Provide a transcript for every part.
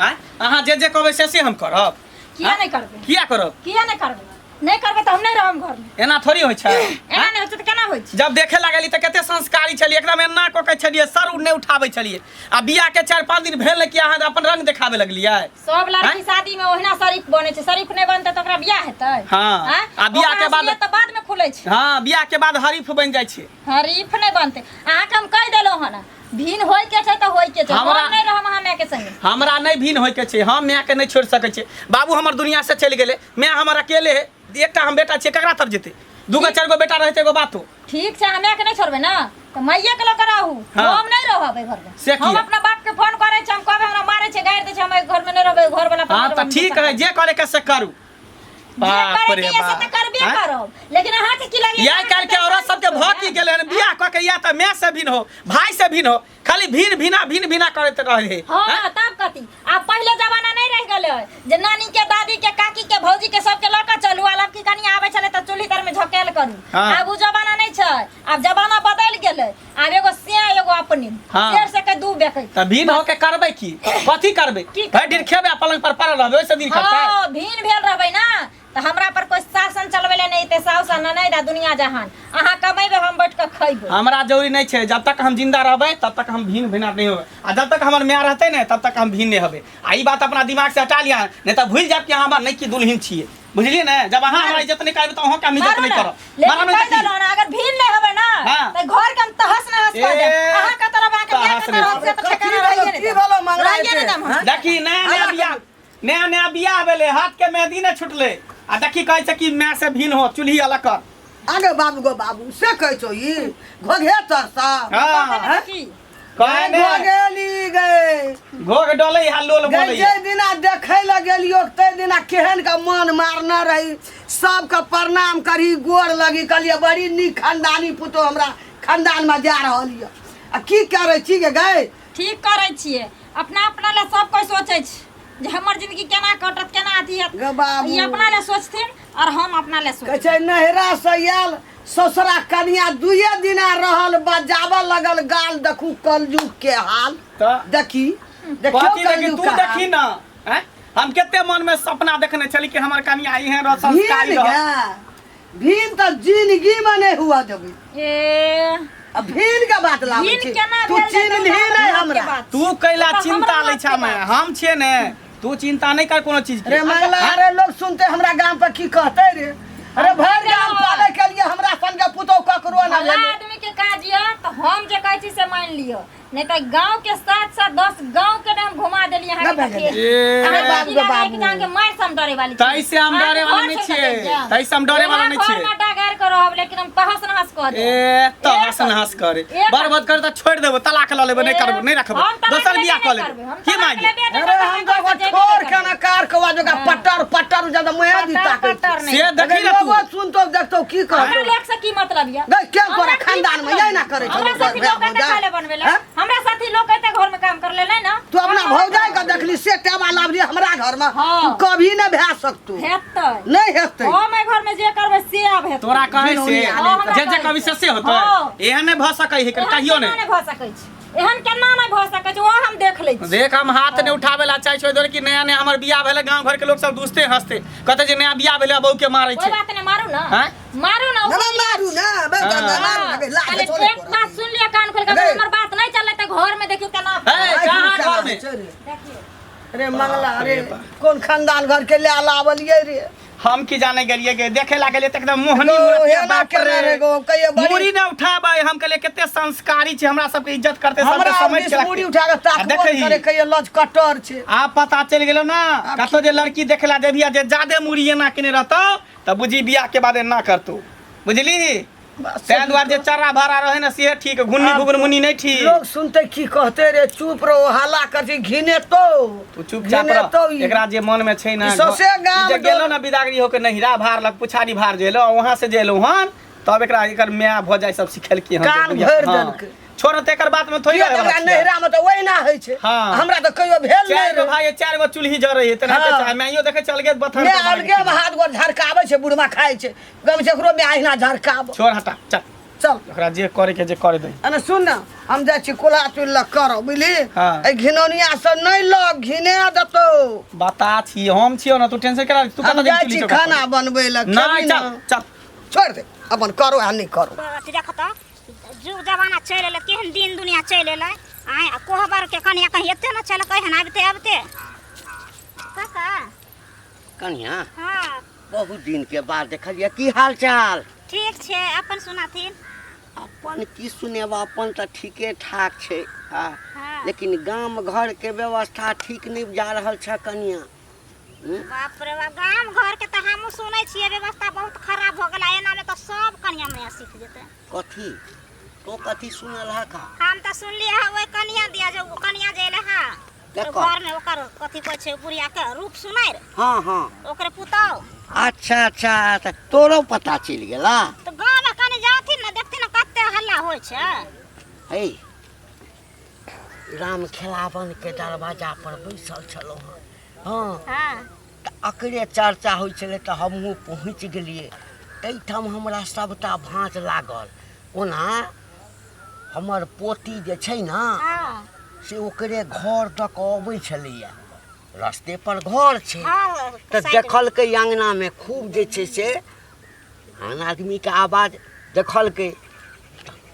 आँय अहाँ जे जे कहबै से से हम करब। किया नहि करबै? किया करब? किया नहि करबै? नहि करबै तऽ हम नहि रहब घरमे। एना थोड़ी होइ छै। एना नहि होइ छै तऽ केना होइ छै? जब देखे लागली तऽ कते संस्कारी छलियै, एकदम एना कऽ के छलियै, सर नहि उठाबै छलियै। आ बियाह के 4-5 दिन भेल कि अहाँ अपन रंग देखाबे लगलियै। सब लड़की शादी में ओहिना शरीफ बनै छै, शरीफ नहि बनतै तऽ ओकरा बियाह हेतै? हाँ। आँय? आ बियाह के ओकरा बाद असलियत तऽ बाद में खुलै छै। हाँ, बियाह के बाद हरीफ बनि जाइ छै। हरीफ नहि बनतै। अहाँके हम कहि देलहुँ हन, भिन होय के छै तऽ होय के छै। हमरा हम नहि रहब अहाँ माय के संगे। हमरा नहि भिन होय के छै, हम माय के नहि छोड़ि सकै छियै। बाबू हमर दुनिया से चलि गेलै, माय हमर अकेले है, एकटा हम बेटा छियै, ककरा तरफ जेतै? दूगो चारि गो बेटा रहै एगो बातो। ठीक छै, अहाँ माय के नहि छोड़बै ने तऽ माइये के लऽ के रहू। हाँ। हम नहि रहब एहि घर में। से हम किया? अपना बाप के फोन करै छी, हम कहबै हमरा मारै छै, गारि दै छै, हम एहि घर में नहि रहबै, घर वाला पर हाँ नहि तऽ रहब, ठीक है, जे करे के से करू। जे बाप करे रे के ये से बाप। तऽ करबे आँय? करब, लेकिन अहाँके की लगैया? यही काल्हि के औरत सबके भऽ की गेलै हन, बियाह कऽ के या तऽ माय से भिन्न हो, भाय से भिन्न हो, खाली भिन भिना भिन भिना करैत रहे है। हाँ, आँय? तब कथी? आब पहिले जमाना नहीं रह गेलै जे नानी के, दादी के, काकी के, भौजी के सबके लऽ के चलू, आ लड़की कनिया आबै छलै तऽ चूल्ही तर में झकेल करू। हाँ। आब उ जमाना नहीं छै, आब जमाना बदलि गेलै। आब एगो से एगो अपने हाँ। शेर से के दू बेकै। तऽ भिन होके करबै की? कथी करबै? की भरि दिन खेबै आ पलंग पर पड़ल रहबै, ओहिसँ दिन कटतै? हाँ, भिन भेल रहबै ना तऽ हमरा पर कोई शासन चलबै ले नहि एतै, साउस आ ननैद आ दुनिया जहान। अहाँ कमेबै, हम बैठ कऽ खैबै। हमरा जरूरी नहि छै, जब तक हम जिंदा रहबै तब तक हम भिन भिना नहि होबै, आ जब तक हमर माय रहतै ने तब तक हम भिन नहि होबै। आ ई बात अपना दिमाग से हटा लिअ, नहि तऽ भूलि जायब कि अहाँ हमर नहि की दुल्हिन छियै, बुझलियै ने? जब अहाँ हमरा इज्जत नहि करबै तऽ अहूँके हम इज्जत मारू नहि ने। करब। लेकिन मारू नहि कहि तऽ की? देलहुँ ने, अगर भिन नहि होबै ना हाँ। तऽ घर के हम तहस नहस कऽ देब। ए, अहाँ के तरफ अहाँके माय के तहस नहि। तरफ से तऽ कथी ठेकाना भेलौ, रहिए नहि की देब। भेलौ मंगला रहिए नहि एते? देब हम। हाँ? देखी, नया नया बियाह, नया नया बियाह भेलै, हाथ के मेहदी नहि छुटलै, आ देखी कहै छै कि माय से भिन हो, चूल्ही अलग कर। आगे बाबू गो बाबू, से कहै छौ ई घोघे तरसा? हाँ। कहै की? कहै ने। घोघेली गए। घोघ डोलै हा, लोल गए। बोलै। जे दिना देखै लए गेलियो तै दिना केहन के मन मारने रही, सबके प्रणाम करी, गोर लगी, कहलियै बड़ी नीक खानदानी पुतोह हमरा खानदानमे जा रहल यऽ, आ की करै छी गे गए? ठीक करै छियै। अपना अपना लए सब कोइ सोचै छै जे हमर जिंदगी केना कटत, केना अथी हैत। गे बाबू। ई अपना लए सोचथिन और हम अपना लए कहै सोचबै। छै नैहरा से आयल ससुरा कनिया दुइये दिना रहल, बजाबऽ लगल गाल, देखू कलयुग के हाल। तऽ देखी देखियौ कथी देखी? कलयुग तू के हाल। देखी ना, आँय? हम कते मन में सपना देखने छली कि हमर कनिया एहन रह, संस्कारी भीन रह। गे, भीन तऽ जिंदगी में नहि हुआ देबै। ए आ भीन के बात लाबै भीन छी केना तू भेल जेतै? चिन्हली हमरा नहि बात हमरा के बात। तू कैला तऽ चिंता हमरा लै छा? बात के मैं बात। हम छियै ने, तू चिंता नहि कर कोनो चीज के। रे मंगला, अरे लोग सुनते हमरा गाम पर की कहते रे? अरे भरि गाम पाले के लिए हमरा संगे पुतोह ककरो ना भला भेलै। आदमी के काज यऽ तऽ हम जे कहै छी से मानि लिअ, नहि तऽ गांव के साथ साथ 10 गांव के नाम घुमा देली अहाँ के। ना तऽ ए, अहाँ बाबू की गे लागै कि बाबू। अहाँके मारि से हम डरे वाली छी? तै से हम डरे वाला अहाँके नहि घर छियै। छोड़ि कऽ चलि जायब। तै से हम डरे वाला नहि घर छियै। में डगर के रहब, लेकिन हम तहस नहस कऽ देब। ए तहस नहस करे, एक- बर्बाद कर तऽ छोड़ि देबो, तलाक लऽ लेबै, नहि करबो, नहि रखबो, हम तलाक दोसर लेबे बियाह नहि कऽ लेबै। करबै। हम की तलाक मांगी? लेबे नहि अरे करबै, हम घर तऽ से जेबे ठोर नहि के ना कार के आवाज ओकरा पटर पटर जब मुँहे दी पटर ताकै पटर नहि। से देखी ने तू। लोगो सुनतो देखतो की हमरा कहतो। लोक से की मतलब यऽ? गै, केहन तोरा हमरा की खानदान में मतलब यही ना करै छौ हमरा लोक, साथी लोक एते भौजाइ? खाय ले बनबै ले। हैं? हमरा साथी लोक एते घर में काम कर ले नै ना। तू अपना भौजाइ के देखली से टेबा लाबली हमरा घर में? हाँ। तू कभी नहि भए सकतू। हेतै। नहि हेतै। हम एहि घर में जे करबै से आब हेतै। तोरा कहै से घिनौनी हाँ, हमरा जे जे कहै कभी छै। से से होतै। हाँ। एहन नहि भऽ सकै है, एहन कहियो केना नहि। नहि भऽ सकै छै? एहन केना नहि भऽ सकै छै, ओ हम देख लै छी। देख, हम हाथ नहि उठाबै ला चाहै छियै दुआरे कि नया नया हमर बियाह भेलै, गाँव घर के लोक सब दुसते हंसते, कहते जे नया बियाह भेलै बहू के मारै कोई छै। बात नहीं, मारू ना। हैं? मारू ना। ना, ना, मारू ना, बे, हाँ। ना, मारू ना, बे, लाज खाली छोड़े एक बात सुन लिअ कान खोल के, अरे। हमर बात नहीं चलले तऽ घर में देखियौ केना। ए, कहाँ घर में? देखियौ। रे मंगला, रे रे बाप। कोन खानदान घर के ले लावलियै रे? हम की जाने गेलिए गे, देखे लागलिए तऽ एकदम मोहनी गो, मूरत एना बाप केना रे। रे गो, कहियो बड़ी- मूड़ी न उठाबै, हम कहलिए कते संस्कारी छै, हमरा सबके इज्जत करते, सबके हमरा समझ दिस के रखते। मूड़ी उठा के आ ताकबो देखही। करे, कहियो लज कटर छै। आब पता चलि गेलो ना, कतौ जे लड़की देखे ला जेबही आ जे जादे मूड़ी एना केने रहतौ तऽ बुझी बियाह के बाद एना करतौ, बुझली? ताहि दुआरे जे चर्रा भरा रहे ने से ठीक, घुन्नी आब घुघुन मुन्नी नहीं ठीक। लोग सुनते की कहते रे? चुप रहो, हल्ला कर छी, घिनेतो। तू चुपचाप घिनेतो रह। ई। एकरा जे मन में छै ना, ई सौंसे गाम ई जे गेलो ना बिदागरी होके नहिरा भार लग पुछारी भार जेलो, वहां से जेलो हन, तब एकरा एकर माय भऽ जाय सब सिखेलकी हन। कान जे भरि हाँ। देलकै। छोड़ तऽ एकर बात में थोड़ी किया रहै तऽ वाला ओकरा छियै। नैहरा में तऽ ओहिना होइ छै। हाँ। हमरा तऽ कहियो भेल नहि चारि गो रे। भाई, चारि गो चूल्ही जरै है तेनाहिते। हाँ। चाहे माइयो देखै चल गेल बथान मे पर भागि अलगे गेल। हाथ गोर झरकाबै छै, बुढ़वा खाइ छै, गम छै, एकरो मे अहिना झरकाब। छोड़, हटा, चल। चल। ओकरा जे करे के जे करे दे। अने सुन ना, हम जाइ छी कोल्हा चुल्हि लग करब, बुझली? हाँ। एहि घिनौनिया से नहि लग, घिने देतौ। बता छी, हम छियौ ने, तू टेंशन केना तू हम कतऽ जाइ चुल्ही छी चौका खाना बनबै लए। नहि, खेबही चल ने? चल। छोड़ि दे, अपन करो आ नहि करो। अथी देख तऽ जुग जमाना चलि एलै, केहन दिन दुनिया चलि एलै। आँय, आ कोहबर के कनिया कहीं एते ने चलकै हन आबिते आबिते। काका। कनिया। हाँ। बहुत दिन के बाद देखलियै, की हाल चाल? ठीक छै, अपन सुनाथिन। अपन की सुनेबा, अपन तऽ ठीके ठाक छै। हाँ। हाँ। लेकिन गाम घर के व्यवस्था ठीक नहि जा रहल छै कनिया। बाप रे बाप, गाम घर के तऽ हमहूँ सुनै छियै व्यवस्था बहुत खराब भऽ गेलै। एना मे तऽ सब कनिया मनिया सीख जेतै। कथी तो कथी सुनल है का? हम तऽ सुनलियै हँ ओहि कनिया दिया जे ओ कनिया जे एलै हँ केकर? घर में, ओकर कथी कहै छै, बुढ़िया के रूप सुनैर। हाँ हाँ। ओकरे पुतहु। अच्छा अच्छा, तऽ तोरो पता चलि गेला? तऽ गाँव में कनि जाथिन ने, देखथिन ने कते हल्ला होइ छै। हे, राम खेलावन के दरवाजा पर बैसल छलहुँ हँ। हँ। हाँ। तऽ अकरे चर्चा होइ छलै तऽ हमहूँ पहुँच गेलियै ताहिठाम, हमरा सभटा भाँज लागल। ओना हमर पोती जे छै ने, हाँ। से ओकरे घर दऽ कऽ अबै छलैए, रस्ते पर घर छै। हाँ। तऽ साइड में। देखलकै अङ्गनामे खूब जे छै से आन आदमीके आवाज देखलकै,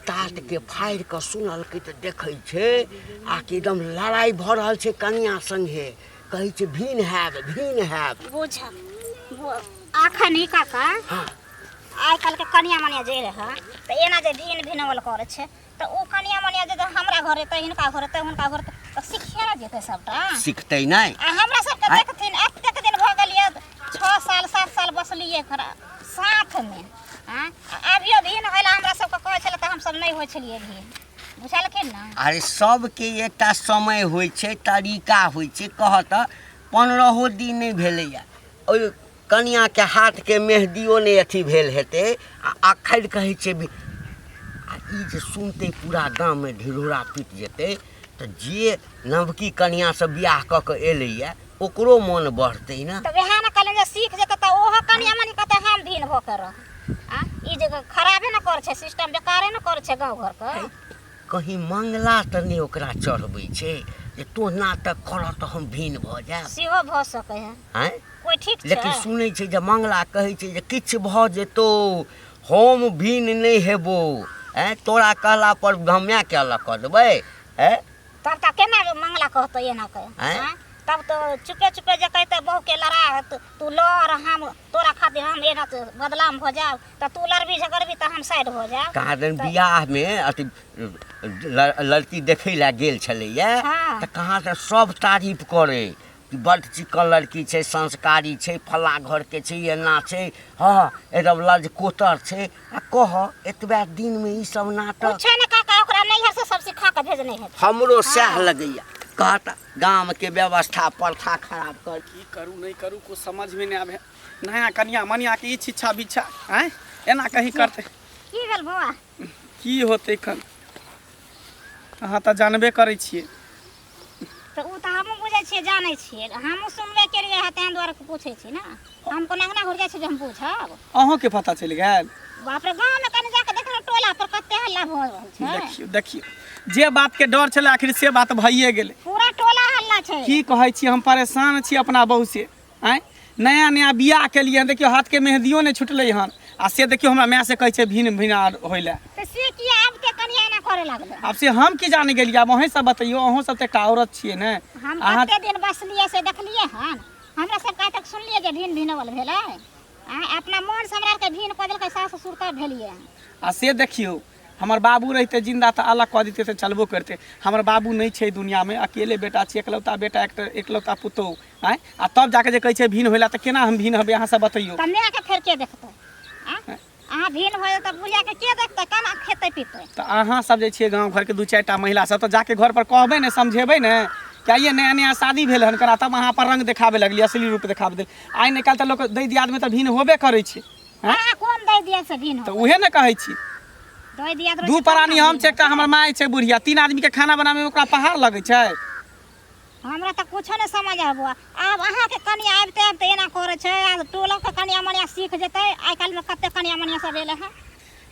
टाटके फाड़ि कऽ सुनलकै तऽ देखै छै आकि एकदम लड़ाइ भऽ रहल छै कनिया सङ्गे, कहै छै भिन हैब, भिन हैब। बुझल आखन ही काका। हाँ। आइ काल्हिके कनिया मनिया जे रहै तऽ एना जे भिन भिनवल करै छै तऽ ओ कनिया मनिया जे हमरा घर एतै, हिनका घर एतै, हुनका घर एतै तऽ सिखिए ने जेतै सबटा। सिखतै नहि। आ हमरा सबके आइ- देखथिन, एतेक दिन भऽ गेलियै, 6 साल 7 साल बसलियै खरा साथमे। आँय, आ अभियो भिन होइ लए हमरा सबके कहै छलै तऽ हमसब नहि होइ छलियै भिन, बुझलखिन ने? अरे, सबके एकटा समय होइ छै, तरीका होइ छै। कहऽ तऽ 15हो दिन नहि भेलैए, ओहि कनिआँके हाथके मेहदियो नहि अथी भेल हेतै आ अखन कहै छै आ ई जे सुनतै पूरा गाममे ढिढोरा पीट जेतै, तऽ जे नवकी कनिआँसँ बियाह कऽ कऽ एलैए ओकरो मोन बढ़तै ने। तऽ वएह ने कहलियै जे सीख जेतै तऽ ओहो कनिया मनी कहतै हम भिन भऽ के रह। आ ई जे खराबे ने करै छै, सिस्टम बेकारे ने करै छै गाँव घरके। कहीं मंगला तऽ नहि ओकरा चढ़बै छै जे तोँ नाटक करऽ तऽ हम भिन भऽ जायब? सेहो भऽ सकै है। आँय? कोइ ठीक छै। लेकिन सुनै छै जे मंगला कहै छै जे किछु भऽ जेतौ, हम भिन नहि हेबो। आँय, तोरा कहला पर हम मायके अलग कऽ देबै? आँय? तब तऽ केना मंगला कहतै एना के? आँय? आँय? तब तऽ चुपे चुपे जे कहतै बहूके लड़ा, तू लड़, हम तोरा खातिर हम एना बदलाम भऽ जायब, तऽ तू लड़बी झगड़बी तऽ हम साइड हो जायब। कहाँ दिन बियाहमे अथी लड़की देखै लए गेल छलैया। हाँ। तऽ कहाँ से सब तारीफ करै कि बड्ड चिकन लड़की छै, संस्कारी छै, फल्लाँ घरके छै, एना छै, हँ, एकदम लजकोतर छै। आ कह, एतबा दिनमे ई सब नाटक? कुछो ने काका, ओकरा नैहर से सब सिखा के भेजने हेतै। हमरो सएह लगैया। कहत गामके व्यवस्था प्रथा खराब कर। की करू, नहि करू, कुछ समझमे नहि आबै। नया कनिया मनिया के ई छिच्छा बिच्छा, आँय, एना कहीं करतै? की भेल बौआ? की होतै एखन, अहाँ तऽ जानबे करै छियै। तऽ ओ तऽ हमहूँ बुझै छियै, जानै छियै, हमहूँ सुनबे केलियै हँ, ताहि दुआरे पूछै छी ने। हम कोना अंगना घुर जाइ छी जे हम बुझब? अहूँके पता चलि गेल? बाप रे, गाँवमे कनि जाके देखियौ टोला पर कते हल्ला भऽ रहल छै। देखियौ देखियौ, जे बातके डर छलै आखिर से बात भइए गेलै। पूरा टोला हल्ला छै। की कहै छी, हम परेशान छी अपना बहू से। आँय, नया नया बियाह केलियै हन, देखियौ हाथके मेहदियो नहि छुटलै हन आ से देखियौ हमरा माय से कहै छै भिन भिना होइ लए। तऽ से किया आबिते कनिया एना करे लागलै? आब से हम की जाने गेलियै, आब अहीं सब बतैयौ, अहूँ सब तऽ एकटा औरत छियै ने। हम अहाँ कते दिन बसलियै से देखलियै हन? हमरा सबके आइ तक सुनलियै जे भिन भिनवल भेलै? आँय, अपना मोनसँ हमरा आरके भिन कऽ देलकै सास ससुर, तब भेलियै हन। आ से देखियौ, हमर बाबू रहितै जिन्दा तऽ अलग कऽ दितै तऽ चलबो करितै। हमर बाबू नहि छै दुनिआँमे, अकेले बेटा छी, एकलौता बेटा, एकलौता पुतोहु। आँय, आ तब जाके जे कहै छै भिन होइला, तऽ केना हम भिन हेबै, अहाँ सब बतैयौ। तऽ मायके फेर के देखतै? आँय, अहाँ भिन भऽ जेतै, बुढ़ियाके के देखतै, केना खेतै पीतै? तऽ अहाँ सब जे छियै गाँव घरके दू चारिटा महिला सब, तऽ जाके घर पर कहबै ने, समझेबै ने कि आइये नया नया शादी भेल हन करा, तब अहाँ अपन रंग देखाबे लगलियै, असली रूप देखाबे देल। आइ नहि काल्हि तऽ लोक दै दियादमे तऽ भिन होबे करै छै। आँय? अहाँ कोन दै दिया से भिन तऽ होबै? उहे ने कहै छी। दै दिया दू प्राणी हम छै, एकटा हमर माय छै बुढ़िया, तीन आदमीके खाना बनाबैमे ओकरा पहाड़ लगै छै। हमरा तऽ कुछो नहि समझ आबो। आब अहाँके कनिया आबिते आबिते एना करै छै, आब टोलोके कनिया मनिया सीख जेतै। आइ काल्हिमे कते कनिया मनिया सब एलै हँ।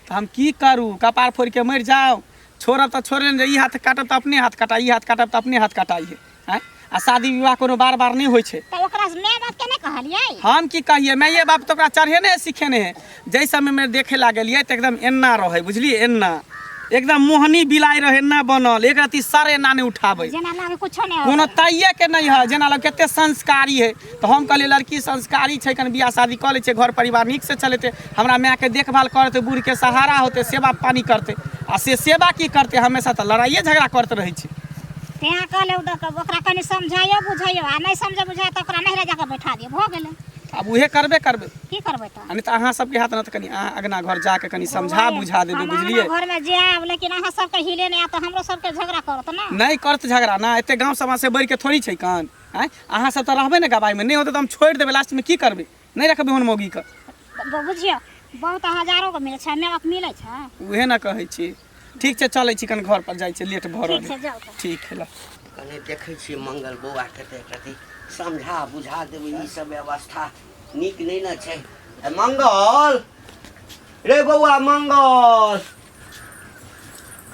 तऽ हम की करू कपार फोड़िके मरि जाउ छोड़ब तऽ छोड़े ने ई हाथ काटब तऽ अपने हाथ कटाइ ई हाथ काटब तऽ अपने हाथ कटाइ है आँय आ शादी विवाह कोनो बार बार नहि होइ छै तऽ ओकरा माय बाप के नहि कहलियै हम की कहिए माइए बाप तऽ ओकरा चढ़ेने सिखेने है जाहि समयमे देखे लागलियै तऽ एकदम एना रहै बुझलियै एना एकदम मोहनी बिलाइ रहै एना बनल एक रत्ती सर एना नहि उठाबै जेना लागे कुछो नहि कोनो तैये के नहि है जेना लग कते संस्कारी है तऽ हम कहलियै लड़की संस्कारी छै कनि बियाह शादी कऽ लै छै घर परिवार नीकसँ चलेतै हमरा मायके देखभाल करतै बूढ़के सहारा होतै सेवा पानी करतै आ से सेवा की करतै हमेशा तऽ लड़ाइए झगड़ा करैत रहै छै तेँ कहले ओकरा कनि समझाइयो बुझाइयो आ नहि समझे बुझाइ तऽ ओकरा नहिरा जाकऽ बैठा दियौ भऽ गेलै आब उहे करबे करबै की करबै तऽ आ नहि तऽ अहाँ सबके हाथ ने तऽ कनि अहाँ अगना घर जाके कनि समझा बुझा देबै हम बुझलियै अङ्गना घरमे जायब लेकिन अहाँ सबके हिले नहि आयत तऽ हमरो सबके झगड़ा करत ने नहि करत झगड़ा ना एते गाँव समाज से बढ़िके थोड़ी छै कान आँय अहाँ सब तऽ रहबै ने गवाहीमे नहि होतै तऽ हम छोड़ि देबै लास्टमे की करबै नहि रखबै ओहन मौगीके बुझियौ बहुत हजारो गो मिलै छै माय बाप मिलै छै उहे ने कहै छी ठीक छै चलै छी कनि घर पर जाइ छी लेट भऽ ठीक रहल छै जाउ तऽ ठीक है ला कने देखै छियै मंगल बौआके तऽ एकरती समझा बुझा देबै ई सब व्यवस्था नीक नहि ने छै ए मंगल रे बौआ मंगल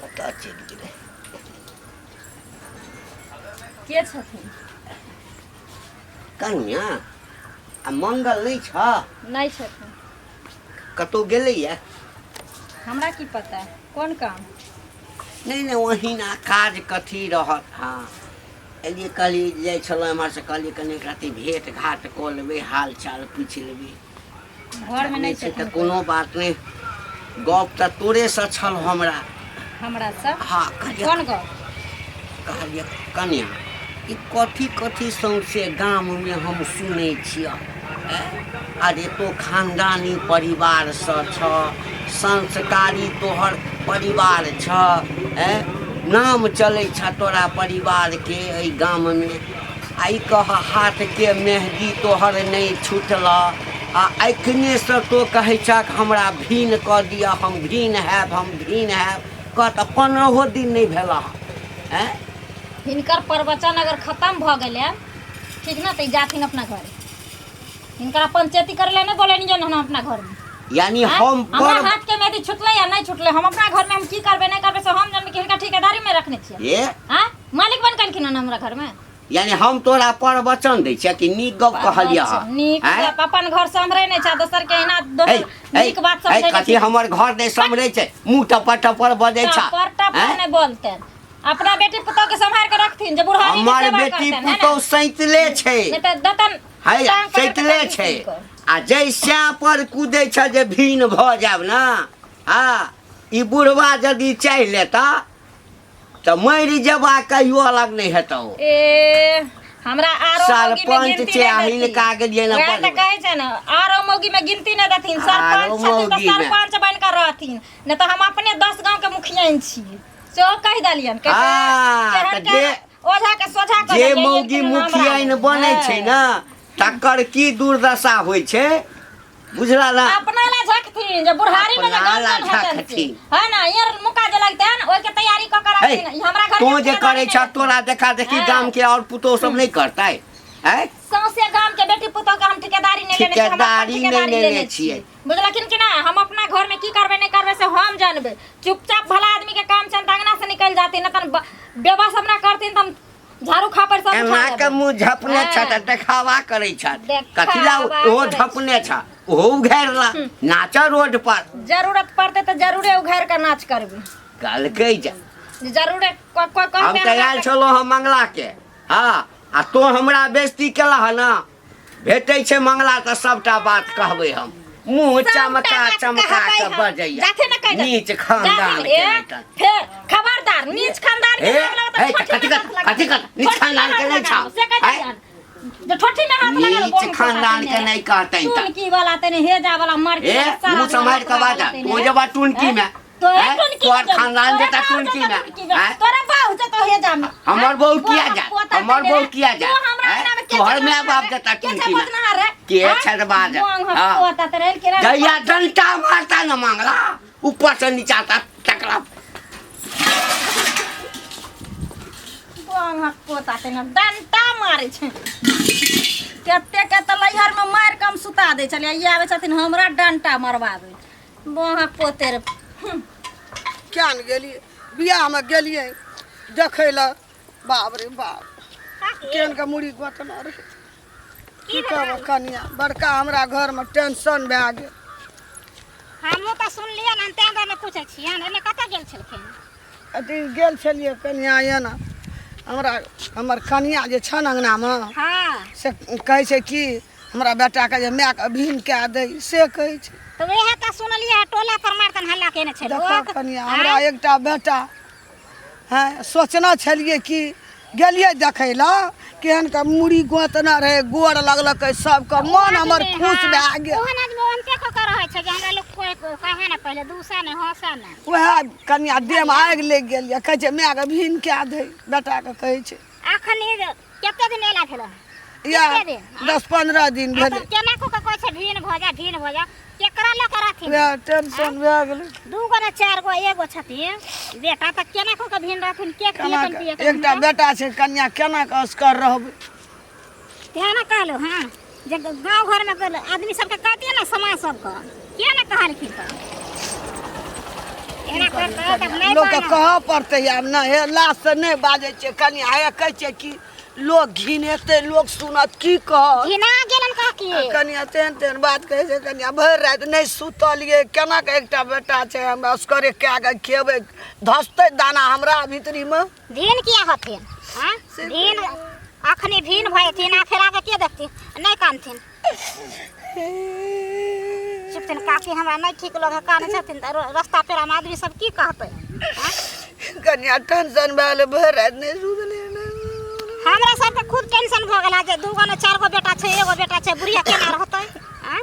कतऽ चलि गेलै के छथिन कनिया आ मंगल नहि छ नहि छथिन कतहु गेलैया हमरा की पता कोन काम नहि नहि ओहिना काज कथी रहत हँ एलियै कहलियै जाइ छलहुँ एम्हरसँ कहलियै कनि एक रत्ती भेँट घाट कऽ लेबै हाल चाल पूछि लेबै घरमे नहि छै तऽ छथिन कोनो बात नहि गप तऽ तोरेसँ छल हमरा हमरा से हँ कहलियै कोन गप कहलियै कनिया ई कथी कथी सौंसे गाममे हम सुनै छियह अरे तो खानदानी परिवारसँ छह संस्कारी तोहर परिवार छह नाम चलै छह तोरा परिवारके एहि गाममे आ ई कह हाथके मेहदी तोहर नहि छुटलह आ एखनेसँ तो कहै छह हमरा भीन कऽ दिअ हम भीन हैब हम भीन हैब कह तऽ पन्द्रहो दिन नहि भेलह आँय हिनकर प्रवचन अगर खत्म भऽ गेलै ठीक ना तऽ ई जाथिन अपना घर हिनकरा पंचायती करे ला नहीं बोले जो हम अपना घर में यानी आँय? हम हमरा पर हाथ के मेहदी छुटलै या नहीं छुटलै हम अपना घर में हम की करबै नहीं करबै से हम जानबै कि हिनका ठेकेदारी में रखने छियै ए आँय मालिक बन कलखिन हन हमरा घर में यानी हम तोरा पर वचन दै छियै कि नीक गप कहलियै हँ नीक आँय? गप अपन घर सम्हरै नहि छै दोसर के एना ऐ, दोसर ऐ, नीक बात ऐ, समझै कथी हमर घर नहि सम्हरै छै मुँह टपर टपर बजै छ टपर टपर आँय? नहि बोलते अपना बेटी पुतोह के सम्हार के रखथिन जे बुढ़ारी के हमर सेवा बेटी करतन है ना पुतोह सैतले छै नहीं तऽ दतन है टांग पकड़ के सैतले टांग छै खींच कऽ। आ जै सैं पर कूदै छ जे भीन भऽ जायब ने हँ ई बुढ़वा यदि चाहि लेता तऽ मरि जेबा कहियो अलग नहि हेतौ ए हमरा आरो मौगी में सरपंच गिनती छै आ नहि देथिन। हिनका गेलियै ने वएह तऽ बजबै। कहै छै ने आरो मौगी में गिनती नहि देथिन आरो सरपंच छथिन तऽ मौगी मे। सरपंच बनि कऽ रहथिन नहि तऽ हम अपने 10 गाँव के मुखियाइन छियै सेहो कहि देलियनि कहै छै, हाँ, केहन तऽ केहन ओझा के सोझा कऽ जे देलियै, मौगी एक दिन हमरा मुखियाइन बनै छै ने तकर की दुर्दशा होइ छै बुझला ना अपना ला झकथिन जे बुढ़ारी में जे अपना ला गमगम हेतन से। झकथिन। है ना यार मुका जे लगतै ने ओहिके तैयारी कऽ के है रखथिन ई हमरा घर तों जे करै छह तोरा देखा देखी हाँ। गाम के और पुतोह सब नहि करतै है सौंसे गाम के बेटी पुतोह के हम ठेकेदारी नहि लेने छियै, हम अपन ठेकेदारी नहि ठेकेदारी लेने लेने छियै। बुझलखिन कि ना हम अपना घर में की करबै नहि करबै से हम जानबै चुपचाप भला आदमी के काम छनि तऽ अंगना से निकलि जाथिन नहि तहन बेबस अपना करथिन तऽ हम झाड़ू खापड़ सब उठा एना के लेबै। मुँह झपने छ तऽ हाँ। देखावा करै छ देखावा कथी ला ओहो करै झपने छ ओहो उघारि ला नाच रोड पर जरूरत पड़तै तऽ जरूरे उघारि कऽ नाच करबै कहलकै जे जरूरे कोइ कोइ हम कहतै तऽ आयल छलहुँ हम मंगला के हँ आ तों हमरा बेइज्जती केलह ने भेटै छै मंगला तऽ सबटा बात कहबै हम मुँह चमका चमका के बजैया जाथे न कहि नीच खानदान के ए नहि फेर खबरदार नीच खानदान के ए, नाम लेबै ए, तऽ ठोठी कथी में कथ- हाथ लगा कथी कथ- नीच ठोठी में खानदान के हाथ नहि लगा छौ। से कहि आँय? दिहन जे ठोठी में हाथ लगा नीच खानदान के नहि कहतै तऽ टुनकी वाला तने हेजा वाला मर के ए मुँह सम्हारि के बाजा तू जेबा टुनकी में तो आँय? टुनकी तोहर खानदान जेता टुनकी में आँय? तोरा बाहु जतो हेजा में हमर बहू किया जात? हमर बहू किया जात? आँय? तोहर माय बाप जेता टुनकी में। के छड़बा जा? हाँ। जहिया डंटा मारता न मांगला ऊपर से नीचा तक टकरा पोता तेना डंटा मारै छै कते के तऽ लैहर में मारि कऽ हम सुता दै छलियै ई आबै छथिन हमरा डंटा मरबाबै बाँहक पोते रे किया ने गेलियै बियाहमे गेलियै देखै लए बाप रे बाप केहन के मुड़ी गोतना रहै की कहब कनिया बड़का हमरा घरमे टेंशन भए गेल हमहूँ तऽ सुनलियै ने तेँ दुआरे पूछै छियनि एने कतऽ गेल छलखिन अथी गेल छलियै कनिया एना हमरा हमर कनिया जे छनि अङ्गनामे हँ से कहै छै कि हमरा बेटाके जे मायके अभिन कए दै से कहै छै तऽ वएह तऽ सुनलियै टोला पर मारतन हल्ला केने छै देखो लोक कनिया हमरा एकटा बेटा हँ सोचने छलियै कि गेलियै देखै लए केहन के मुड़ी गोतना रहै गोर लगलकै सबके मन हमर खुश भए गेल ओहन आदमी ओहनते कऽ के रहै छै जे हमरा लोक कोइ कहे ने पहिले दूसै ने हँसै ने वएह कनिया देहमे आगि लागि गेल यऽ कहै छै मायके भीन कए दै बेटाके कहै छै अखन ई कते दिन एला भेल या कते दिन? 10-15 दिन आ भेलै तब केना कऽ के कहै छै भीन भऽ जा भीन भऽ जा केकरा लऽ के रहथिन वएह टेंशन भए गेलै दू गो ने चारि गो एगो छथिन बेटा तऽ केना कऽ के भीन रहथिन के केना खिएतन के पिएतन एकटा बेटा छै कनिया केना के असगर रहबै तेँ ने कहलहुँ हँ जे गाँव घरमे तऽ आदमी सबके कहतियै ने समाज सबके किया ने कहलखिन तऽ एना करतै तब नहि लोकके बनत। कहऽ पड़तै आब ने हे लाज से नहि बाजै छियै कनिया हे कहै छियै कि लोक घिनेतै लोक सुनत की कहत घिना गेलन काकी कनिया तेहन तेहन बात कहै छै कनिया भरि राति नहि सुतलियै केना के एकटा बेटा छै हम असगरे कए कऽ खेबै धसतै दाना हमरा भीतरीमे भिन किया होथिन आँय? से भिन अखनी भिन भऽ जेथिन आ फेर आगे के देखथिन नहि कानथिन चुपथिन काकी हमरा नहि ठीक लगे कानै छथिन तऽ रस्ता पेरामे आदमी सब की कहतै आँय? कनिया टेंशन भए गेलै भरि राति नहि सुतलियै हमरा सबके खुद टेंशन भऽ गेल जे दू गो ने चारि गो बेटा छै एगो बेटा छै बुढ़िया केना रहतै आँय?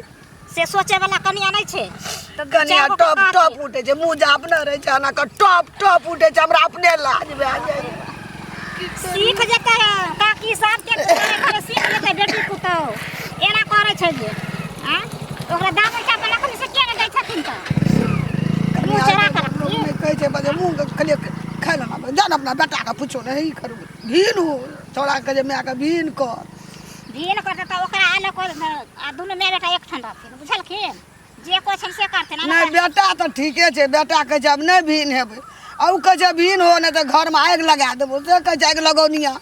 से सोचे वाला कनिया नहि छै तऽ दू कनिया चारि गो के टप कहथिन। टप उठै छै मुँह झापने रहै छै एना कऽ टप टप उठै छै हमरा अपने लाज भए जाइ सीख जेतै काकी सबके घरे घरे सीख जेतै बेटी पुतोह एना करै छै जे आँय ओकरा दामन चापल अखन से किया नहि दै छथिन तऽ मुँह चढ़ा कऽ रखी नहि कहै छै बजे मुँह कहलियै खाय लए लाबै जा ने अपना बेटाके पूछो नहि ई करू भीन हो छौड़ाके जे मायके भीन कर भीन करतै तऽ ओकरा आलो कर आ दुनू माय बेटा एकठाम रहथिन बुझलखिन जे कहै छनि से करथिन आ नहि बेटा तऽ ठीके छै बेटा कहै छै आब नहि भीन हेबै आ ओ कहै छै भीन हो नहि तऽ घरमे आगि लगा देबो से कहै छै आगि लगौनिया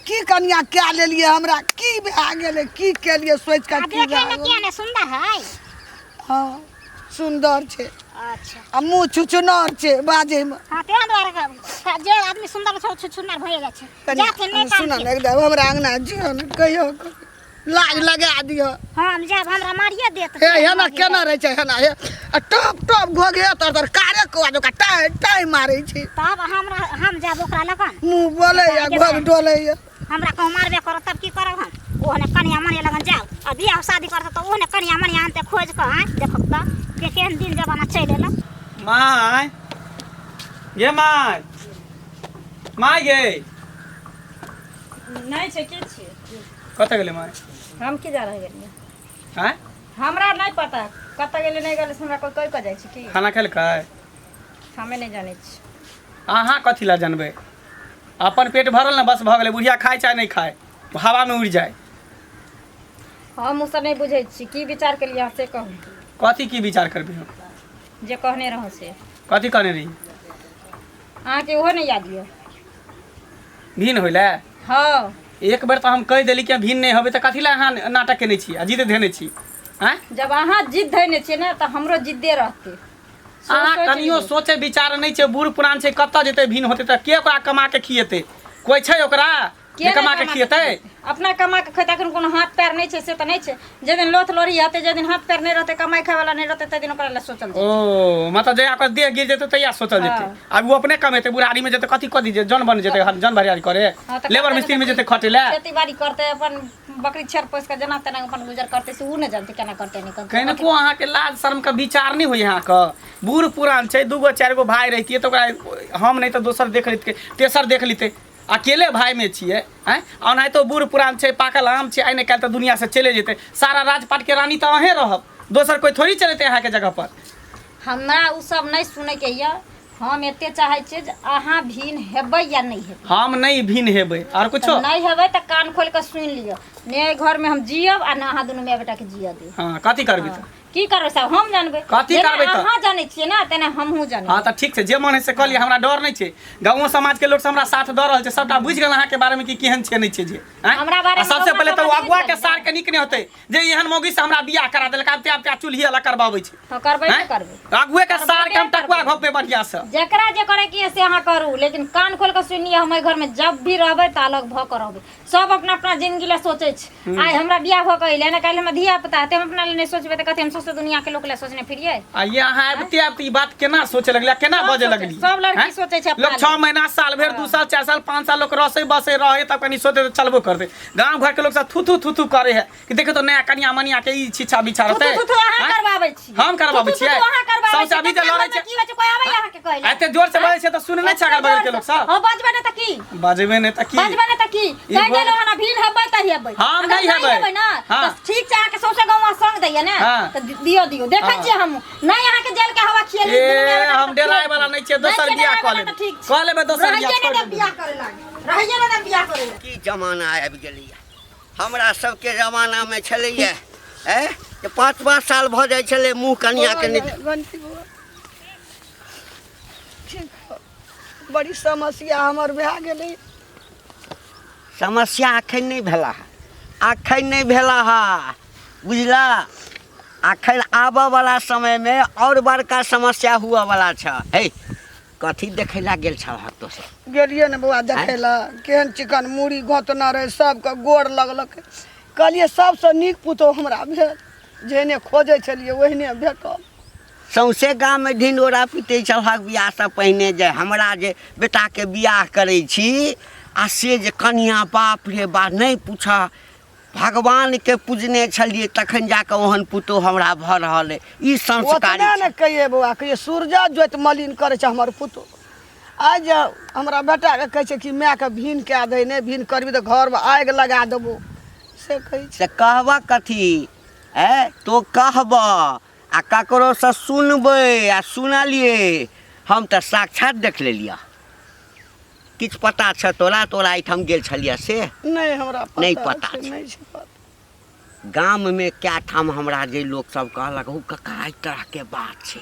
की कनिया कए लेलियै हमरा की भए गेलै की केलियै सोचि कऽ आ की भए देखैमे गेलै किया नहि सुन्दर है हँ सुन्दर छै अच्छा आ मुँह छुछुनर छै बाजैमे हाँ तें दुआरे जे आदमी सुन्दर छै ओ छुछुनर भए जाइ छै कनिया जाथिन नहि सुनऽ कानथिन ने एकदम हमरा अङ्गना जियौ ने कहियो लाज लगा दिअ हम जायब हमरा मारिए देत हे हेना केना रहै छै हेना हे आ टप टप घोघे तर तर कारे कौआ जकाँ टाइ टाइ मारै छै तब हमरा हम जायब ओकरा लगन मुँह बोलैया घोघ डोलैया हमरा कहूँ मारबे करत तब की करब हम ओहने कनिया मनिया लगन जाउ आ बियाह शादी करत तऽ ओहने कनिया मनिया आनते खोज कऽ आँय देखब तऽ के केहन दिन जमाना चलि एलै माय गे माय माय गे नहि छै के छियै कतऽ गेलै माय हम की जानै गेलियै आँय हमरा नहि पता कतऽ गेलै नहि गेलै से हमरा कोइ कहि कऽ जाइ छै की खाना खेलकै हमे नहि जानै छी अहाँ कथी लए जानबै अपन पेट भरल ने बस भऽ गेलै बुढ़िया खाय चाहे नहि खाय हवामे उड़ि जाय हम ओसभ नहि बुझै छी की विचार केलियै अहाँ से कहू कथी की विचार करबै हम जे कहने रहौं से कथी कहने रही अहाँके ओहो नहि याद यऽ भिन होइले हँ एक बेर तऽ हम कहि देली कि भिन नहि होबै तऽ कथी लए अहाँ नाटक केने छी आ जिद धेने छी आँय जब अहाँ जिद धयने छियै ने तऽ हमरो जिद्दे रहतै अहाँ सोचि कनियो लियौ। सोचे विचार नहि छै बूढ़ पुरान छै कतऽ जेतै भिन होतै तऽ के ओकरा कमा के खिएतै कोइ छै ओकरा के जे नहि कमा के खिएतै अपना कमा के खेतै अखन कोनो हाथ पैर नहि छै से तऽ नहि छै जाहि दिन लोथ लोढ़ी हेतै जाहि दिन हाथ पैर नहि रहतै कमाइ खाय वाला नहि रहतै ताहि दिन ओकरा लए सोचल जेतै ओ मतलब जहिया ओकर देह गिर जेतै तहिया सोचल जेतै हँ। आब ओ अपने कमेतै बुढ़ारी मे जेतै कथी कथी जे जन बन जेतै जन भरियारी करे हँ, तऽ लेबर करतै मिस्त्री मे तऽ जेतै खटे लए खेती बाड़ी करतै अपन बकरी छेड़ पोसि कऽ जेना तेना अपन गुजर करतै से ओ नहि जानतै केना करतै नहि करतै कनिको अहाँके लाज शर्मके विचार नहि होइए अहाँके बूढ़ पुरान छै दूगो चारि गो भाय रहितियै तऽ ओकरा हम नहि तऽ दोसर देख लैतियै तेसर देख लैतै अकेले भायमे छियै आँय ओनाहितो बूढ़ पुरान छै पाकल आम छै आइ ने काल्हि तऽ दुनिआँसँ चले जेतै सारा राजपाटके रानी तऽ अहेँ रहब दोसर कोइ थोड़ी चलेतै अहाँके जगहपर हमरा ओ सब नहि सुनैके यऽ हम एते चाहै छियै जे अहाँ भिन हेबै या नहि हेबै। हम नहि भिन हेबै आर कुछो तऽ नहि हेबै तऽ कान खोलि कऽ सुनि लिअ ने एहि घरमे हम जियब आ ने अहाँ दुनू माय बेटाके जियऽ देब। हँ कथी करबी तऽ? की करबै सब हम जानबै। कथी जेना करबै तऽ? अहाँ जानै छियै ने तेना हमहूँ जानै। हँ तऽ ठीक छै, जे मन है से कऽ लिअ, हमरा डर नहि छै। गाँवो समाजके लोक सब हमरा साथ दऽ रहल छै, सबटा बुझि गेल अहाँके बारेमे कि केहन छै नहि छै जे आँय? हमरा बारेमे आ सबसे गौआँ पहिले तऽ ओ समाज अगुआ बुझि के गेल। सार के नीक नहि होतै जे एहन मौगी से हमरा बियाह करा देलक, आब ते आब चूल्ही अलग करबाबै छै। हँ करबै आँय? ने करबै। अगुए के सार के हम टकुआ घोपबै बढ़िया से। जकरा जे करे के से अहाँ करू, लेकिन कान खोल के सुनिए, हम एहि घर में जब भी रहबै तऽ अलग भऽ के रहबै। सब अपना अपना जिंदगी लए सोचै छै। आइ हमरा बियाह भऽ के अइलै ने, काल्हि हमरा धिया पुता हेतै, हम अपना लए नहि सोचबै तऽ कथी हम सौंसे दुनिया के लोक लए सोचने फिरियै? आ ये अहाँ आबिते आबिते ई बात केना सोचे लगलियै, केना सब बजे सोचै- लगलियै? सब लड़की आँय? सोचै छै अपना लोक 6 महीना साल भरि 2 साल 4 साल 5 साल लोक रसै बसै रहै तब कनि सोचै तऽ चलबो करतै। गाँव घरके लोक सब थू थू थू थू करे है कि देखो तो नया कनिया मनिया के ई छिछा बिछा थू रहतै। थू थू अहाँ आँय? करबाबै छी। हम करबाबै थू थू छियै? थू अहाँ करबाबै सौंसे छी। अभी जे तब लड़ै घरमे छै। की होइ छै, कोइ आबै अहाँके कहै लए? एते जोर से बजै छै तऽ सुनै नहि छै अगल बगल के लोक सब। हँ बजबै नहि तऽ की? बजबै नहि तऽ की? बजबै नहि तऽ की? ई कहि बोल- देलहुँ हन भीड़ हेबै तऽ हेबै। हम अगर नहि हेबै। हेबै ने हाँ। तऽ ठीक छै, अहाँके सौंसे गौआँ संग दैया ने हाँ। तऽ दियौ दियौ, देखै हाँ। छियै हम नहि अहाँके जेल के हवा खियेली। ए हम डराय वाला नहि छियै, दोसर बियाह कऽ लेबै, ठीक छै। कऽ लेबै दोसर बियाह, रहैये छोड़ि नहि देब देबै। बियाह करै लागी, रहैये नहि देब बियाह करै लागी। की जमाना आबि गेलैए। हमरा सबके जमानामे छलैए ए जे 5-5 साल भऽ जाइ छलै मुँह कनियाके नहि। घंटी बौआ ठीक हौ। बड़ी समस्या हमर भए गेलै। समस्या अखन नहि भेला हँ, अखन नहि भेला हँ, बुझला? अखन आबऽवला समयमे आओर बड़का समस्या हुअवला छ। हे कथी देखै लए गेल छलहक तो सब? गेलियै ने बौआ देखै लए, केहन चिकन मूड़ी गोंतने रहै, सबके गोर लगलक। कहलियै सबसँ नीक पुतोहु हमरा भेल, जेहने खोजै छलियै ओहने भेटल। सौंसे गाममे ढिंढोरा पीटै छलहक बियाहसँ पहिने जे हमरा जे बेटाके बियाह करै छी आ से जे कनिया बाप रे बा नहि पूछऽ, भगवानके पूजने छलियै तखन जाकऽ ओहन पुतोहु हमरा भऽ रहल अइ। ई संस्कारी ओतबे ने कहियै बौआ, कहियै सूरजा जोति मलिन करै छै हमर पुतोहु। आइ जे हमरा बेटाके कहै छै कि मायके भीन कए दही, नहि भीन करबी तऽ घरमे आगि लगा देबौ, से कहै छै। से कहबऽ कथी ऐ तो कहबऽ आ ककरोसँ सुनबै आ सुनलियै हम तऽ साक्षात देख लेलियऽ। किछु पता छऽ तोरा? तोरा एहिठाम गेल छलियऽ से? नहि हमरा पता नहि पता छै, छै। नहि छै पता। गाममे कए ठाम हमरा जे लोकसभ कहलक हौ कका एहि तरहके बात छै,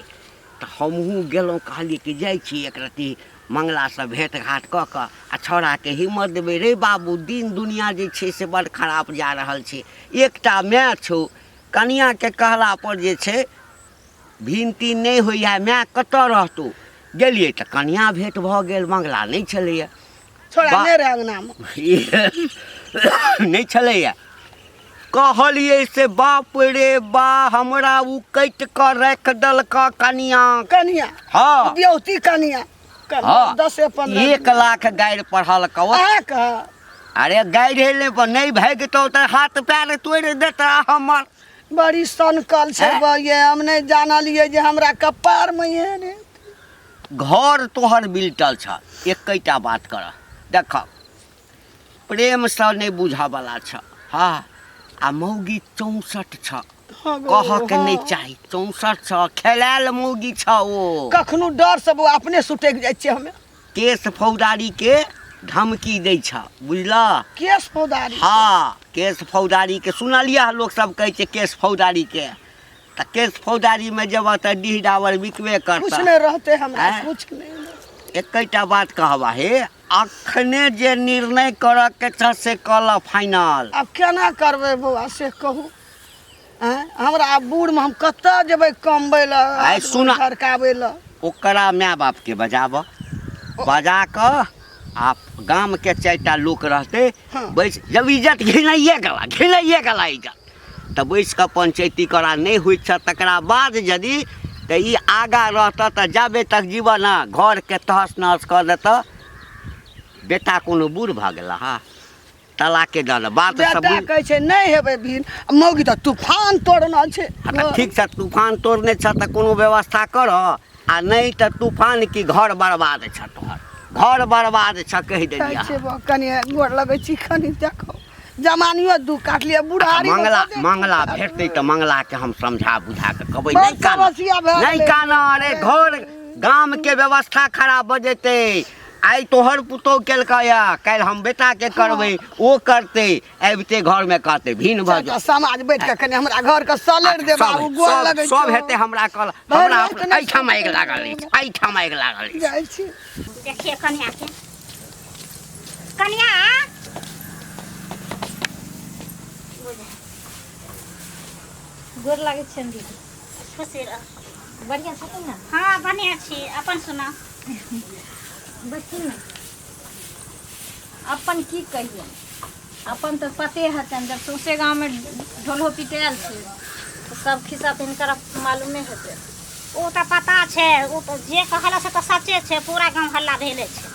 तऽ हमहूँ गेलहुँ, कहलियै कि जाइ छी एक रत्ती मंगलासँ भेँट घाँट कऽ कऽ आ छौड़ाके हिम्मत देबै। रे बाबू दिन दुनिया जे छै से बड्ड खराब जा रहल छै। एकटा माय छौ, कनियाँके कहलापर जे छै भिन तीन नहि होइए, माय कतऽ रहतौ? गेलियै तऽ कनियाँ भेँट भऽ गेल, मंगला नहि छलैए। छोड़ा नहि रहै अङ्गनामे, नहि छलैए। कहलियै से बाप रे बा हमरा ओ काटि कऽ राखि देलक कनियाँ। कनियाँ? हँ। ब्यौती कनियाँ? हँ। 10-15 1 लाख गारि पढ़लक ओ। अहाँके? अरे गारि नहि पर नहि भागितौ तऽ हाथ पैर तोड़ि देता हमर। बड़ी सनकल छै हैं? बौआ, हम नहि जानलियै जे हमरा कपारमे एहन हेतै। घर तोहर बिलटल छ, एकैटा बात कर देख, प्रेमसँ नहि बुझऽवला छ। हँ आ मौगी 64 छ। हँ गौ, कहऽके नहि हँ। चाही, 64 छ, खेलायल मौगी छ ओ। कखनो डर से बौआ अपने सुटकि जाइ छियै हमे। केस फौजदारी के धमकी दै छ, बुझलह? केस फौजदारी? हँ केस फौजदारी के सुनलियै लोक सब कहै छै केस फौजदारी के। तऽ केस फौजदारीमे जेबह तऽ डीह डाबर बिकबे कुछ करतह। नहि रहतै हमरा। आँय? कुछ नहि रहतै। एकैटा बात कहबा हे, अखने जे निर्णय करऽ के छ से कऽ लऽ फाइनल। आब केना करबै बौआ से कहू? आँय, हमरा आब बूढ़मे हम कतऽ जेबै कमबै लए, आइ सुन। खड़काबै लए? ओकरा माय बापके बजाबऽ, बजा कऽ आ गामके 4टा लोक रहतै। हँ। बैस जब इज्जत घिनाइए गेला, घिनाइए गेला इज्जत, तऽ बैस कऽ पंचैती करा। नहि होइत छ तकरा बाद यदि तऽ ई आगाँ रहतऽ तऽ जाबे तक जीवन घरके तहस नहस कऽ देतऽ। बेटा कोनो बूढ़ भऽ गेला हँ, तलाके दऽ दे बात सब। बेटा कहै छै नहि हेबै भिन, मौगी तऽ तूफान तोड़ना छै। हँ तऽ ठीक छ, तूफान तोड़ने छ तऽ कोनो व्यवस्था कर, आ नहि तऽ तूफान की घर बर्बाद छ, तोहर घर बर्बाद छ, कहि कहै देलियै। छै बा, कनि गोर लगै छी, कनि देखो जमानियो दुख काटलियै बुढ़ारी। मंगला मंगला भेटतै तऽ मंगलाके हम समझा बुझा कऽ कहबै बड़ नहि कान, समस्या भए नहि गेलै। कान। अरे घर गाम के व्यवस्था खराब भऽ जेतै। आइ तोहर पुतोह केलकै या काल्हि हम बेटा के करबै, ओ करतै, आबिते घर में कहतै भिन्न भऽ जाओ। समाज बैठ के कने हमरा घर के सलेर दे बाबू, गोर लगै सब हेतै। हमरा कल हमरा एहिठाम आगि लागल अछि, एहिठाम आगि लागल अछि। जाइ छी। देखिए कन्या के, कन्या गोर लागै छियनि दीदी। खुशी रह। बढ़िआँ छथिन ने? हाँ बढ़िआँ छी, अपन सुना। बैठथिन ने। अपन की कहियै, अपन तऽ पते हेतनि, जब सौंसे गाँवमे ढोलहो पिटायल छै तऽ सब खिस्सा तऽ हिनकर मालूमे हेतै। ओ तऽ पता छै, ओ तऽ जे कहल से तऽ सचे छै। पूरा गाँव हल्ला भेले छै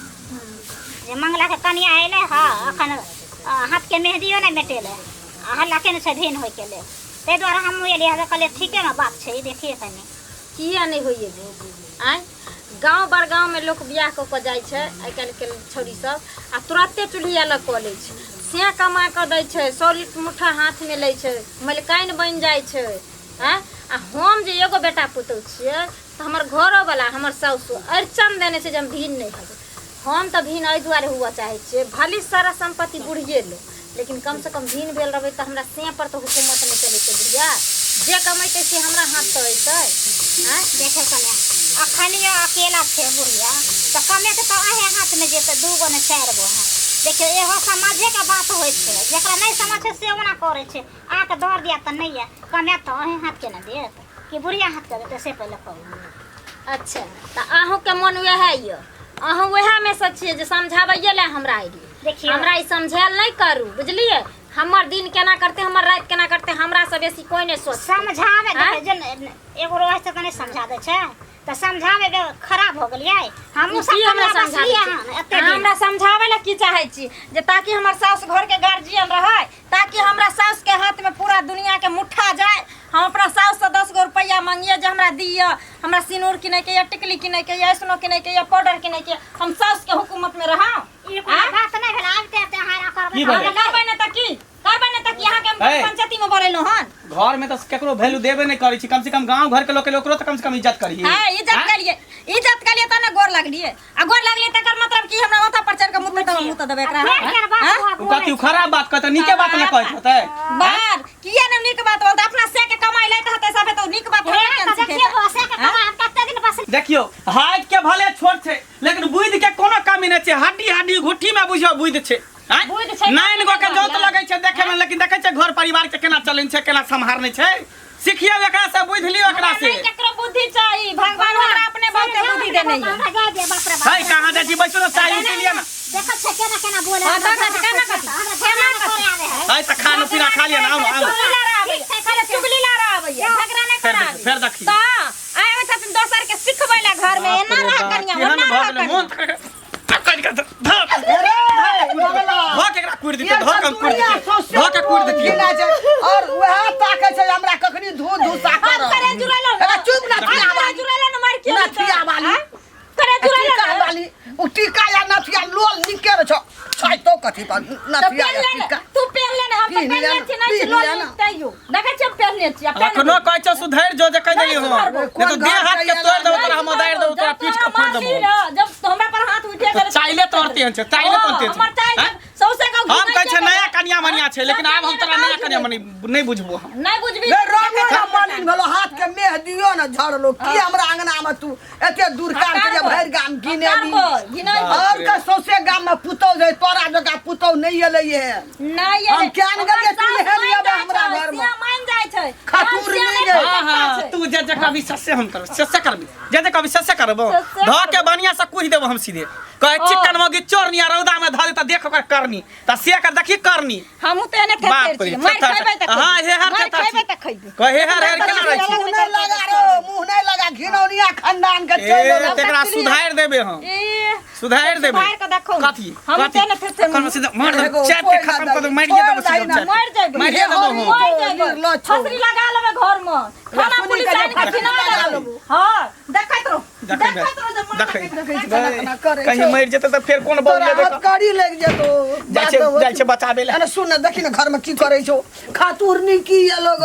जे मंगलाके कनिया अयलै हँ, अखन हाथके मेहदियो नहि मेटेलै आ हल्ला केने छै भिन्न होइके लेल। ताहि दुआरे हमहूँ एलियै हँ, कहलियै ठीके ने बात छै, ई देखिए कनि। किया नहि होइए आँय? गाँव बड़ गाँवमे लोक बियाह कऽ कऽ जाइ छै आइ काल्हिके छौड़ी सब, आ तुरन्ते चूल्ही अलग कऽ लै छै, से कमा कऽ दै छै, 100 लीटर मुठ्ठा हाथमे लै छै, मलिकाइन बनि जाइ छै। आँय, आ हम जे एगो बेटा पुतहु छियै तऽ हमर घरोवला हमर साउसो अड़चन देने छै जे हम भिन्न नहि हेबै। हम तऽ भिन्न एहि दुआरे हुअ चाहै छियै, भले सारा सम्पत्ति बुढ़िए लो, लेकिन कमसँ कम भिन्न भेल रहबै तऽ हमरा से पर तऽ हुकूमत नहि चलेतै। बुढ़िया जे कमेतै से हमरा हाथसँ अयतै। आँय देखै कन्या, अखन अकेला छै बुढ़िया तऽ कमेतै तऽ अहें हाथमे जेतै, 2 गो ने 4 गो है। देखियौ एहो समाजेके बात होइ छै, जकरा नहि समझ छै से ओना करै छै। अहाँके दर दिया तऽ नहि यऽ, कमायत तऽ अहें हाथके ने देत कि बुढ़िया हाथके देतै, से पहिले कहू। अच्छा, तऽ अहूँके मन वएह यऽ, अहूँ वएहमे सँ छियै जे समझाबैए लए हमरा अयलियै? देखियौ। हमरा ई समझायल नहि करू, बुझलियै? हमर दिन केना करतै, हमर राति केना करतै, हमरा से बेसी कोइ नहि सोचतै। समझाबै आँय? देखियौ, जे एगो रहै छै तऽ नहि समझा दै छै, तऽ समझाबै बे खराब हो गेलियै हमहूँ सब। की हमरा कनिया समझाबै बसलियै छी? हन एते अहाँ दिन। हमरा समझाबै लए की चाहै छी? जे ताकि हमर साउस घरके गार्जियन रहै, ताकि हमरा साउस के हाथ में पूरा दुनिया के मुट्ठा जाए, हम अपना साउस से 10 गो रुपया मांगिए जे हमरा दिअ, हमरा सिनूर किनै के या टिकली किनै के या ऐसनो किनै के या पाउडर किनै के, हम साउस के हुकूमत में रहूं? ई कोनो बात नहि भेल, आबिते आबिते अहाँ एना करबै की तऽ भेलै? हम करबै ने तऽ की करबै ने तऽ की? अहाँके हम ए। पंचायती में बोलेलहुँ हन? घर में तो केकरो वैल्यू देबे नहीं करै छी, कम से कम गांव घर के लोग के ओकरो तो कम से कम इज्जत करिए। हाँ, इज्जत करिए, इज्जत करिए तब ने गोर लगलिए, आ गोर लगलिए तकर मतलब कि हमरा माथा पर चढ़ के मुँह दबे, मुँह दबे एकरा? फेर केहन बात हाँ? हुआ उ बोलै कथी उ खराब बात कहतै? नीके बात ने कहैत होतै? बार किया ने नीक बात बोलते? अपना से के कमाई लैत हते सबे तो नीक बात हे, हमरा केन तऽ सिखेतै? देखियौ, से के कमा हम कते दिन बस। देखियौ, हाइट के भले छोट छै लेकिन बुद्धि के कोनो कमी नहि छै, हड्डी हड्डी घुट्ठी में बुझियौ बुद्धि छै। आँय? बुद्धि छै, नाइन गो के कमी जोत नहि। लगै छै देखे में, लेकिन देखै छै घर परिवार के केना चलै छै, केना सम्हारने छै। सिखियौ एकरा से, बुद्धि लियौ एकरा से। नहि केकरो बुद्धि चाही, भगवान हमरा अपने बहुते बुद्धि देने यऽ। हमरा जाय दे, बाप रे बाप। है, कहाँ जाइ छी? बैसू ने, चाय पी लिअ ने। देखै छै केना केना बोले। हाँ, देखै छै, केना कथी? हमरा झगड़ा नहि करे आबै है। है तऽ खाना पीना खा लिअ ने, आउ आउ। चुगली लड़ा आबैए, खाली चुगली लड़ा आबैए, झगड़ा नहि फेर करा देखी, फेर देखी। तऽ आइ आबै छथिन दोसर के सिखबै लए घर में, बाप एना रे रह बाप, कनिया, केहन ओना भऽ रह गेलै कनिया। मोन पकड़ि कऽ धऽ धऽ के एकरा कुरि दितियै, धऽ के हम कुरि दितियै, धऽ के कुरि दितियै। और वएह ताकै छै हमरा कखनी धू धू सा हम कर। करे जुड़ैलो अरे चुप ना, हम करे जुड़ैलो न, मार के नथिया वाली। करे जुड़ैलो टीका न। वाली उ टीका या नथिया लोल निके रह छौ छै तो कथी पर तऽ नथिया पेन या ले ने, टीका तू पेन ले ने, हम तऽ पीन पेन ले ले ने, छी, नहि छी पीन लोल ले ने। तैयो देखै छी हम पेन छी आ पेन अखनो कहै छौ सुधरि जो, जे कहि नहि देली हो, सुधरबो। नहि तऽ देह हाथ के तोड़ि देबो तोरा हम, उदारि देबो तोरा, जब पीठ के तोरा फोड़ि देबो। मारली रह, जब हमरा पर हाथ उठे तऽ गेल चाइले तोड़ते हन छै, चाइले तोड़ते हन छै। हमर चाइल आँय? सौंसे गाँव हम घुमै कहै छै छै नया कनिया मनिया छै, लेकिन आब हम तोरा नया कनिया मनी नहि बुझबो हम। नहि बुझबी। रे रंगो ना मलिन भेलो, हाथ के मेहदियो न झड़लो, की हमरा अंगना में तू एते दूर कार के जे भरि गाम गिने ली? और के सौंसे गाम में पुतौ जे तोरा जकाँ पुतौ नहि एलै हे। नहि हम केहन गेलियै, तू हेलियै हमरा घर में। मान जाइ छै खतूर नहि गई। हाँ हाँ, तू जे जे कहबी ससे हम करब, ससे करबी, जे जे कहबी ससे करबो। ससे धऽ के बढ़िया से कुहि देबो हम सीधे, कहे चिकन मौगी चोरनी आ रौदा में धऽ दे तऽ देख ओकर करनी, तऽ से कर देखी करनी। हमहूँ तऽ एने बाप थेथर रे, छी, मारि थेथर खैबै तऽ हाँ, हे हर मारि थेथर खैबै छी। तऽ खैबै। कहे हर हर केना रहै छी? मुँह नहि लगा रो, मुँह नहि लगा, घिनौनिया खानदान के ए चलि एलौ। तेकरा सुधारि देबे हम, ए सुधारि देबे। सुधारि कऽ देखो। कथी हम कथी तऽ एने थेथर। कखनो सीधा मार देबो, एगो चापि के कोइ ना खत्म कऽ देबो, दही, मारिए देबो छोड़ दही सीधा ना। चापि। मरि जेबै। मारिए देबो हम। मरि जेबै। निर्लज्ज छौ। फसरी लगा लेबै घर में, खाना सुनी पुलिस के जे आनि के फसरी खिला लगा देबै। लेबो। हाँ, देखैत रहो, देखै देखैत रहो जे देखै देखै छी केना केना करै कहीं छौ। मरि जेतै तऽ फेर कोन बौल तोरा लेबै? हथकड़ी लागि जेतौ। जाइ छै, जाइ छै बचाबै लए। अरे सुन ने, देखी ने घर में की करै छौ, खातुरनी की ये लोग।